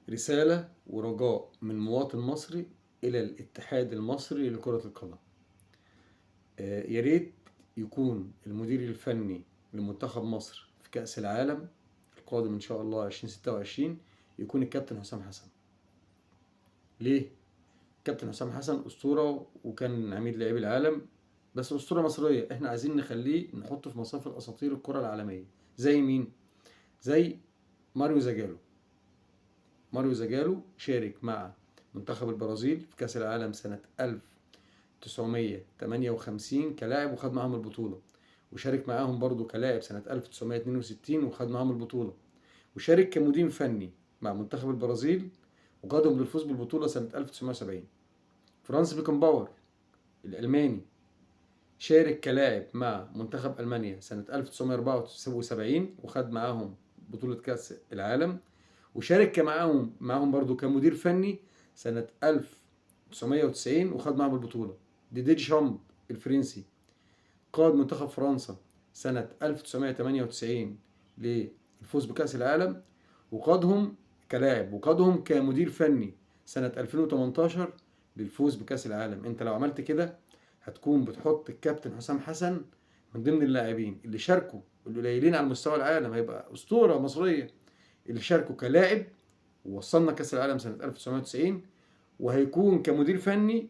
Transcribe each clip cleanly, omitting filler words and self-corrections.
رسالة ورجاء من مواطن مصري إلى الاتحاد المصري لكرة القدم. يا ريت يكون المدير الفني لمنتخب مصر في كأس العالم القادم إن شاء الله 2026 يكون الكابتن حسام حسن. ليه؟ الكابتن حسام حسن أسطورة وكان عميد لاعبي العالم، بس أسطورة مصرية. احنا عايزين نخليه نحطه في مصاف الأساطير الكرة العالمية. زي مين؟ زي ماريو زاجالو. ماريو زاجالو شارك مع منتخب البرازيل في كأس العالم سنة 1958 كلاعب وخد معاهم البطولة، وشارك معاهم برضو كلاعب سنة 1962 وخد معاهم البطولة، وشارك كمدير فني مع منتخب البرازيل وقادهم للفوز بالبطولة سنة 1970. فرانس بيكنباور الألماني شارك كلاعب مع منتخب ألمانيا سنة 1974 وخد معاهم بطولة كأس العالم، وشارك معاهم برضو كمدير فني سنة 1990 وخد معاهم البطولة. ديديه ديشامب الفرنسي قاد منتخب فرنسا سنة 1998 للفوز بكأس العالم، وقادهم كلاعب وقادهم كمدير فني سنة 2018 للفوز بكأس العالم. انت لو عملت كده هتكون بتحط الكابتن حسام حسن من ضمن اللاعبين اللي شاركوا القليلين على مستوى العالم، هيبقى أسطورة مصرية اللي شاركوا كلاعب ووصلنا كأس العالم سنة 1990، وهيكون كمدير فني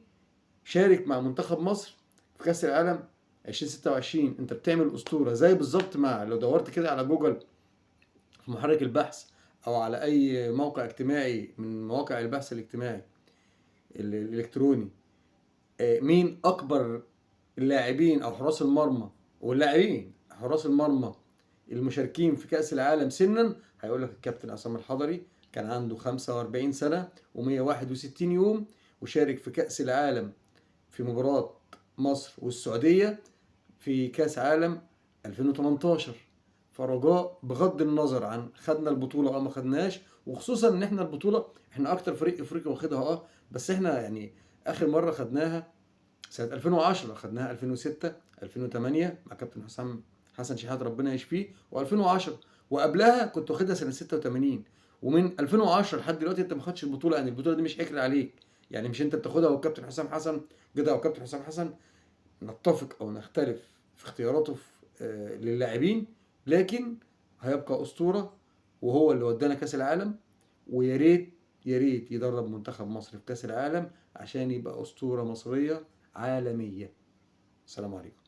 شارك مع منتخب مصر في كأس العالم 2026. انت بتعمل أسطورة زي بالظبط مع، لو دورت كده على جوجل في محرك البحث او على اي موقع اجتماعي من مواقع البحث الاجتماعي الالكتروني، مين اكبر اللاعبين او حراس المرمى واللاعبين حراس المرمى المشاركين في كأس العالم سنا، هيقول لك الكابتن عصام الحضري كان عنده 45 سنة و161 يوم، وشارك في كأس العالم في مباراة مصر والسعودية في كأس عالم 2018. فرجاء بغض النظر عن خدنا البطولة أو ما خدناش، وخصوصا إن إحنا البطولة إحنا أكتر فريق إفريقي واخدها، بس إحنا يعني آخر مرة خدناها سنة 2010، خدناها 2006 2008 مع كابتن حسام حسن شحات ربنا يشفيه، و2010، وقبلها كنت واخدها سنة 86. ومن 2010 لحد دلوقتي انت ما خدتش البطولة، يعني البطولة دي مش حكر عليك، يعني مش انت بتاخدها والكابتن حسام حسن جدع. وكابتن حسام حسن نتفق او نختلف في اختياراته للاعبين، لكن هيبقى أسطورة وهو اللي ودانا كأس العالم، ويا ريت يا ريت يدرب منتخب مصر في كأس العالم عشان يبقى أسطورة مصرية عالمية. السلام عليكم.